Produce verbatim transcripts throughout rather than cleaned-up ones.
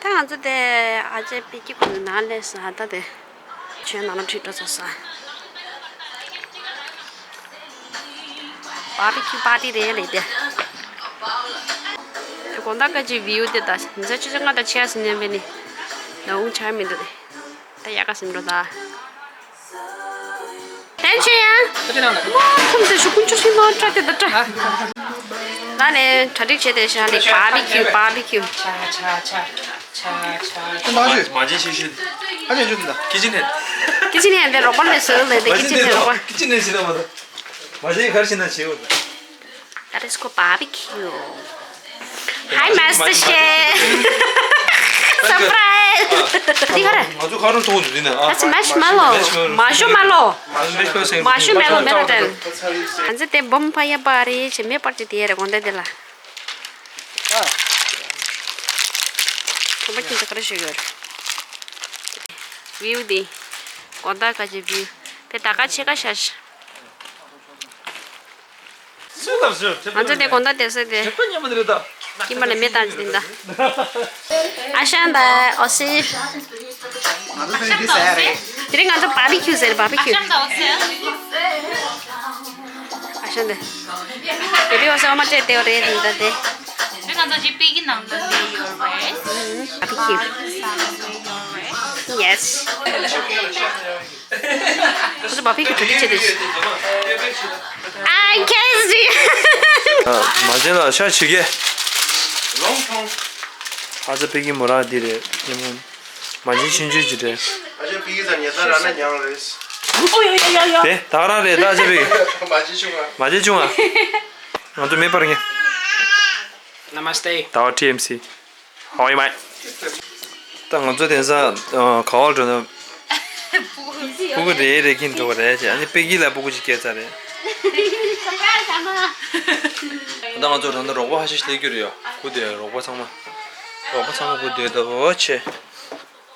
ད་ང་ཚོ་དེ་ཨ་ཅེ་པི་ཀི་ཁོང་ཚོ་ནང་སླེབས་སོང་། ད་དེ་ཁྱོད་ནང་ལ་ཁྲིད་འགྲོ་སོང་ས། བར་བི་ཁྱུ་པར་ཊི་རེད་ལབ་དེ། དེ་དགོང་དག་ག་ཅིག་བིའུ་དེ་ད་མི་ཚེ་ཆུ་ཚོད་ལྔ་དང་ཕྱེད་ཟིན་ཉན་པས་ནི་ནང་འོང་ཆ་མི་འདུག་ད་ཡག་ག་ཟིན་འགྲོ་ད། ལྷན་ཆེ་ཡ། ཁོམ་དེ་ཤུ་ཀུན་ཆུ་ཤིང་ནོར་ཁྲ་དེ་ད་ཁྲ། ད་ནས་གྲ་སྒྲིག་བྱས་ཏེ་ཤ་ལི་བར་བི་ཁྱུ་བར་བི་ཁྱུ། ཆ་ཆ་ཆ་ཆ་ཆ། ཁྱོད་ནང་ཞུ། མ་བྱེད་ཤེས་ཤེས། ཨ་ཅག་ཞུ་དེ་ད། ཁི་ཅི་ནས། ཁི་ཅི་ནས་དེ་རོགས་པ་ལས་སོ་ལས་དེ་ཁི་ཅི་ནས་རོགས་པ། ཁི་ཅི་ནས་ཞུ་ད་མ་ད། མ་བྱེད་གར་ཕྱིན་ན་བྱེད་འོ་ད། That is called barbecue. Hi, Master Chef. Surprise. འདི་ག་རེ། ང་ཚོ་ཁ་རུ་ཐོག་འདི་ནས་ཨ། That's marshmallow. Marshmallow. Marshmallow. Marshmallow མེད་ལ་དེ། ང་ཚོ་དེ་བོམ་ཕ་ཡ་པ་རེད་ཅེས་མེད་པར་ཅི་དེ་རེ་དགོངས་དེ་དེ་ལ། ཁོ་པ་ཁྱིམ་ཚ་ག་རེ་ཞུ་ཡོད། བིའུ་དེ། དགོང་དག་ཁ་ཆེ་བིའུ། དེ་ད་ག་ཆེ་ག་ཤ་ཤ། སུ་དང་སུ། ང་ཚོ་དེ་དགོང་དཀྱུས་དེ་ཟེར་ཏེ། དེ་ཁོ་མཉམ་པོ་དེ་རེད་ད། ཀྱི་མ་ལ་མེ་བཏང་ཅི་དེ་འདྲ། ཨ་ཤ་འདི་ཨོ་སི། ང་ཚོ་ཚོ་འདི་ཟ་ཡ་རེད། དེ་རིང་ང་ཚོ་བར་བི་ཁྱུ་ཟེར་བར་བི་ཁྱུ། ཨ་ཤ་འདི་ཨོ་སི། ཨ་ཤ་འདི། དེ་རིང་ཨོ་སི་ཨོ་མ་ཅེ་དེ་འོ་རེད་འདི་འདྲ་དེ། དེ་ང་ཚོ་ཅི་པི་གི་ནང་དུ་དེ་ཡོད་རེད། བར་བི་ཁྱུ། Yes. ཁོ་ཚོ་བ་ཕི་གི་གྲ་སྒྲིག་བྱེད་དུས། I can't see. མ་བྱན་ལ་ཤ་ཆི་གེ། ཨ་ཙི་པི་ཀི་མོ་ར་འདི་རེད། མ་བྱན་ཆུང་ཆུང་ཅིག་རེད། ཨ་ཅེ་པི་ཀི་ཟ་ཉལ་ཐ་ར་ན་མྱང་རེད། ཨོ་ཡ་ཡ་ཡ་ཡ། དེ་ད་རང་རེད་ད་ཨ་ཅེ་པི་ཀི། མ་བྱན་ཆུང་ང་། མ་བྱན་ཆུང་ང་། ང་ཚོ་མེད་པར་ངེས། Namaste. ད་བ་ཊི་ཨེམ་སི། ཧའོ་ཡི་མ། ད་ང་ཚོ་དེང་སང་ག་བར་འགྲོ་ན། སྤུ་གུ་རེ་རེ་གིན་འགྲོ་བ་རེད་ཅེ། ཨ་ནི་པེ་གི་ལ་སྤུ་གུ་ཅིག་སྐྱེས་ཚར་རེད། ད་ང་ཚོ་ད་ལྟ་རོགས་པ་ཧ་ཤ་ཤ་སླེབས་རྒྱུ་རེད་ཡ། སྐུ་དེ་རོགས་པ་ཚང་མ། རོགས་པ་ཚང་མ་སྐུ་དེ་ད་བོ་ཆེ།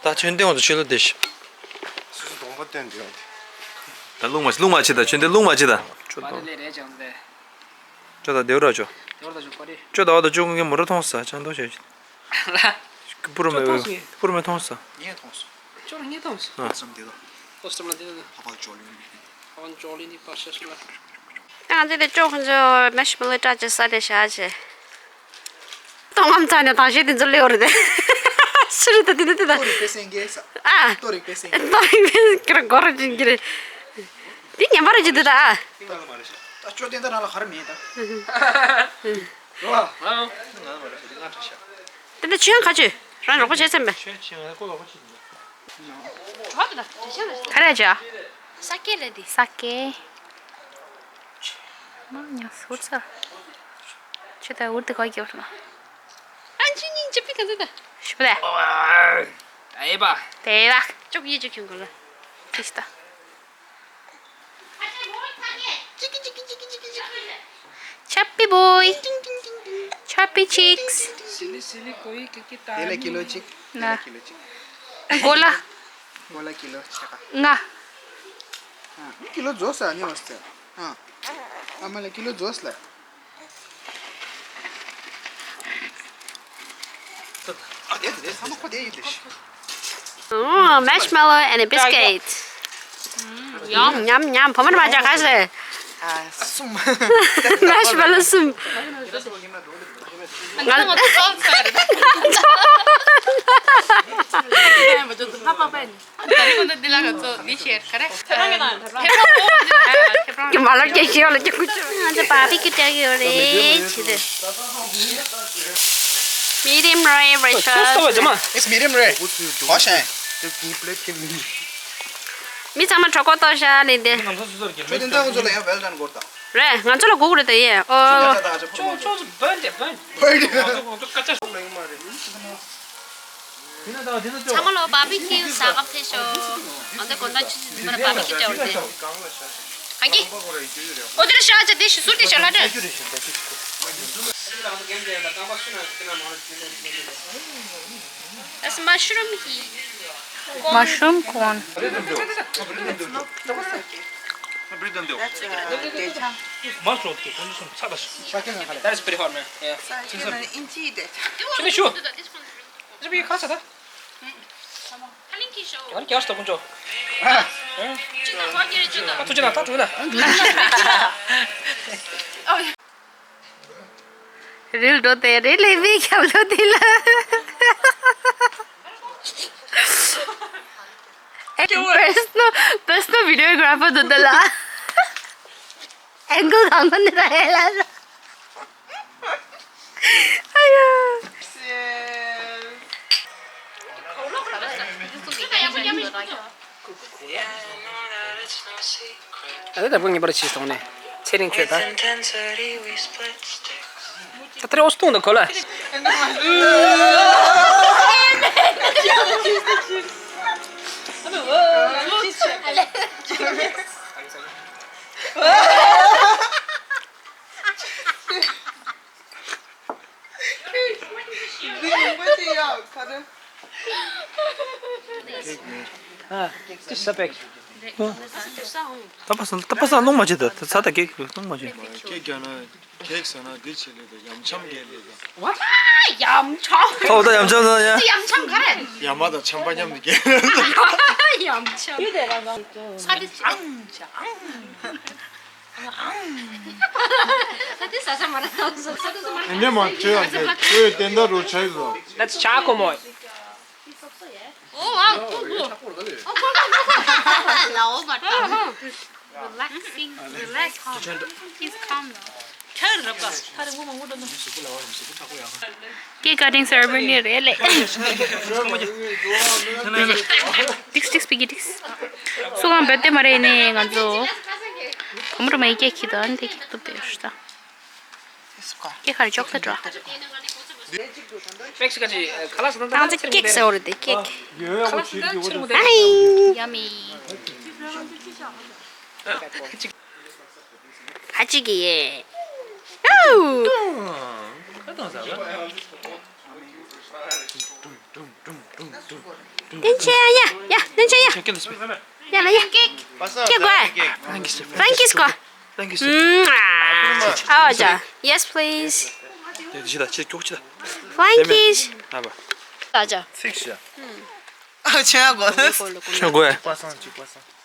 ད་ཚོན་ཏན་ང་ཚོ་ཆེ་ལོ་དེ་ཤི། སོ་སོ་གདོང་པ་སྟོན་དེ་ཡོང་དེ། ད་རླུང་མ་རླུང་མ་ཆེ་ད་ཚོན་ཏན་རླུང་མ་ཆེ་ད། ཁྱོད་ད། ཁྱོད་ད་དེ་ར་ཅོ། དེ་བར་ད་ཅོ་ཁོ་རེ། ཁྱོད་ད་བར་ད་ཅོ་ཁོ་གི་མོ་ར་མཐོང་ས་ཅང་ཏོ་ཞེ། སྤུ་རུ་མེ་སྤུ་རུ་མེ་མཐོང་ས། ངས་མཐོང་སོང་། ཅོ་ལ་ངས་མཐོང་སོང་། ཨ། སམ་དེ་ལ། ཧོ་སམ་ལ་དེ་ལ། ཕ་ཕ་ཅོ་ལི། ཕ་ཕ་ཅོ་ལི་ནི་པ་ཤ་ཤ་ལ། ད་ང་ཚོ་དེ་ཅོ་ཁོ་ཚོ་མེ་ཤི་མ་ལོ་ཏྲ་ཅེ་ས་དེ་ཤ་ཅེ། ཏོང་ངམ་ཚ་ནས་ཐང་ཤེས་དེ་ཚོ་ལེའོ་རེད་དེ། ཤི་རེད་ད་དེ་ནི་དེ་ད། ཏོ་རིག་པའི་སེང་གེ་ས། ཨ། ཏོ་རིག་པའི་སེང་གེ། ཏོ་རིག་པའི་སེང་གེ་ར་གོ་ར་ཅིན་གི་རེད། དེ་ཉན་པ་ར་ཅི་དེ་ད་ཨ། ད་ཅོ་དེ་ད་རང་ལ་ག་ར་མེད་ད། རོ། ང་མ་རེད་ཤ་དེ་ང་ཁྲ་ཤ། དེ་འདྲ་ཆུ་ཡང་ཁ་ཆུ། རང་རོགས་པ་བྱས་ཚན་པས། ཆུ་ཡང་ཆུ་ཡང་ཁོ་ལོག་པ་ཆུ་དེ། ག་རེ་བྱ། ས་ཀེ་ལ་དེ། ས་ཀེ། མ་ཉག་སོར་ས། ཆུ་ད་འུར་དེ་ག་གི་འུར་ན། ཨན་ཆུ་ཉིན་ཅི་པི་ག་ཟི་ད། ཤི་པ་ལ། ཨེ་པ། དེ་ལ། ཅོག་ཡི་ཅོག་ཁྱོད་གོ་ལ། ཅི་ཤི་ད། Chubby boy. Chubby cheeks. དེ་ལ་ཀི་ལོ་གཅིག་དེ་ལ་ཀི་ལོ་གཅིག་གོ་ལ། གོ་ལ་ཀི་ལོ་ཕྱེད་ཀ་ལྔ། ཨ། ཀི་ལོ་རྫོགས་ས་ནི་མ་སྟེ། ཨ། ཨ་མ་ལ་ཀི་ལོ་རྫོགས་ལ། ཨོ། Marshmallow and a biscuit. ཉམ་ཉམ་ཉམ། བུ་མོ་མ་ཅག་ཁ་ཤས། ཨ། གསུམ། Marshmallow གསུམ། ང་ཚོ་ཚོགས་ཚོགས་རེད། ད་རེས་ཁོང་ཚོ་འདི་ལ་ང་ཚོ་འདི་བཤད་ག་རེ། ཐེབས་རོང་ཐེབས་རོང་། གི་མ་ལབ་ཀྱི་ཤེས་ལ་ཀྱི་ཀུ་ཅོ། ང་ཚོ་བར་བི་ཀྱུ་རྒྱག་གི་ཡོད་རེད་ཅི་རེད། Medium rare versus. It's medium rare. ཧོ་ཤན། མི་ཚང་མ་གྲོད་ཁོག་ལྟོགས་ཤག་ལབ་དེ། ཁྱོད་དེ་འདྲ་ཁོང་ཚོ་ལ་ཡང་well done དགོས་དང་། རེད། ང་ཚོ་ལ་དགོས་ཀྱི་རེད་དེ་ཡས། ཨོ། ཅོ་ཅོ་ཅོ་བན་ཏེ་བན། བན་ཏེ། ང་ཚོ་ང་ཚོ་སྐད་ཆ་ཤོད་ལ་ཡོད་མ་རེད། ཚང་མ་ལོ་བར་བི་ཀྱུ་ཟ་ག་ཕེབས་ཤོག་ང་ཚོ་དགོང་དག་ཆུ་ཚོད་བདུན་པར་བར་བི་ཀྱུ་རྒྱག་རེད་དེ། གང་གི། ཨོ་དེར་ཤག་ཅེ་དེ་ཞིག་ཟུར་དེ་ཤག་ལྷ་དྲན། That's mushroom. Mushroom corn. That is pretty hot, man. Yeah. ཁ་ལག་ཟ་ད། ཁ་ལིང་གི་ཤོ། ཡང་རྒྱ་སྟོབས་ཀུན་ཅོ། ཅི་ད་ཧོ་གི་རེད་ཅི་ད། ཨ་ཐུགས་རྗེ་གནང་། ད་འགྲོ་ན། རིལ་འགྲོ་དེ་རིལ་ལས་མི་ཁྱབ་ལོ་དེ་ལ། ཨེ་personal personal videographer དུ་དེ་ལ། angle གང་ག་ནས་ར་ཧེ་ལ། ཨ་ཡ། ཨ་ད་ད་བུ་ངེས་པར་ཕྱིས་སོང་ནས་ཚེ་རིང་ཁྱོད་ད། ད་ཐར་འོ་སྟོང་དང་གོ་ལ། འདི་ཡིན་པ་ཅི་ཡ་ག་རེ། ཨ། ཅི་ས་པེག་ད་པ་སང་ད་པ་སང་ལོང་མ་བྱེད་ད། ད་ཚ་ད་ཀེག་ལོང་མ་བྱེད། ཀེག་རྒྱག་ན་ཀེག་ཟ་ན་འདི་བྱེད་ལེ་ད། ཡམ་ཆམ་རྒྱག་ལེ་ད། ཝ་ད་ཡམ་ཆམ། ཐོག་ད་ཡམ་ཆམ་ཟ་ཡ། ཡམ་ཆམ་ག་རེ། ཡ་མ་དང་ཆམ་པ་མཉམ་དུ་རྒྱག་ཡམ་ཆམ། ས་དེ་ཆང་ཆང་། ས་དེ་ས་ས་མ་ར་ས་དེ་ས་ས་མ་ར། ཨེ་ནེ་མ་ཁྱོད་ཡང་དེ་ཁྱོད་བསྟན་ད་རོ་ཆ་ཡི་ཟོ། That's Chaco Moy. Oh, wow. Oh, wow. Oh, wow. Relaxing, relax. He's calm now. Cake cutting ceremony རེད་ལེ། ཏིགས་ཏིགས་པི་ཀི་ཏིགས། སུ་གང་བོད་དེ་མ་རེད་ནས་ང་ཚོ། བུ་མོ་རུ་མའི་ཀེག་ཁྱེར་དང་དེ་ཀེག་ཏུ་བསྡད་ཤག་ཀེག་ཁ་རེ་ཅོག་ལེ་ཊི་ར། ཏང་ཙེ་ཀེག་ཟེར་བ་རེད་དེ་ཀེག་ཨའི། ཡ་མི། ཁ་ཅིག་གི་ཡེ། ཨའུ། བསྟན་ཆེན་ཡ་ཡ་བསྟན་ཆེན་ཡ། ཡ་ལ་ཡ། ཀེག་དགོས། Thank you, sir. Thank you, sir. Thank you, sir. ཨ་ཅག Yes, please. དེ་ཅི་ད་ཅི་ཀྱོག་ཅི་ད། Thank you. ཨ་བ། ཨ་ཅག་ཚིག་ཤ། ཨ་ཆེན་གོ་ཆེན་གོ་པ་སང་ཅི་པ་སང་།